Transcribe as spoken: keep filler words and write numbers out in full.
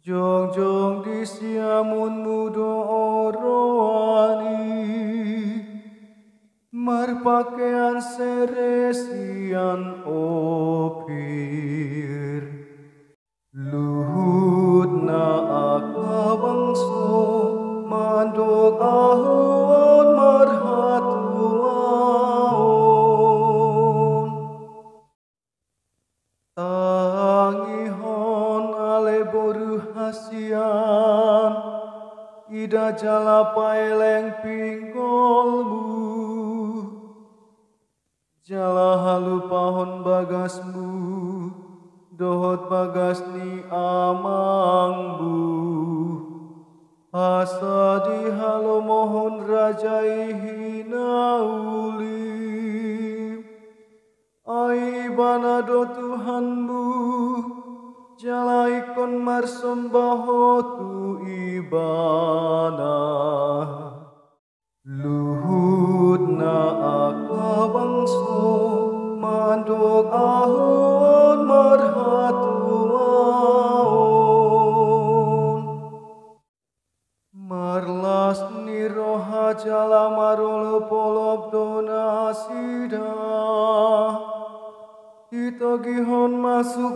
Jongjong di siamunmu do, o roha i, marpahean sere sian Opir. Luhutna angka bangso mandok ahu on marhatuaon. Tangihon ale boru hasian, ida jala paeleng pinggolmu, jala halupahon bagasmu dohot bagas ni amangmu, asa dihalomohon raja i hinauli. Ai Ibana do Tuhanmu, jala ingkon marsomba ho tu Ibana. Luhutna angka bangso mandok ahu on marhatuaon. Marlas ni roha jala marolopolop do nasida, ditogihon masuk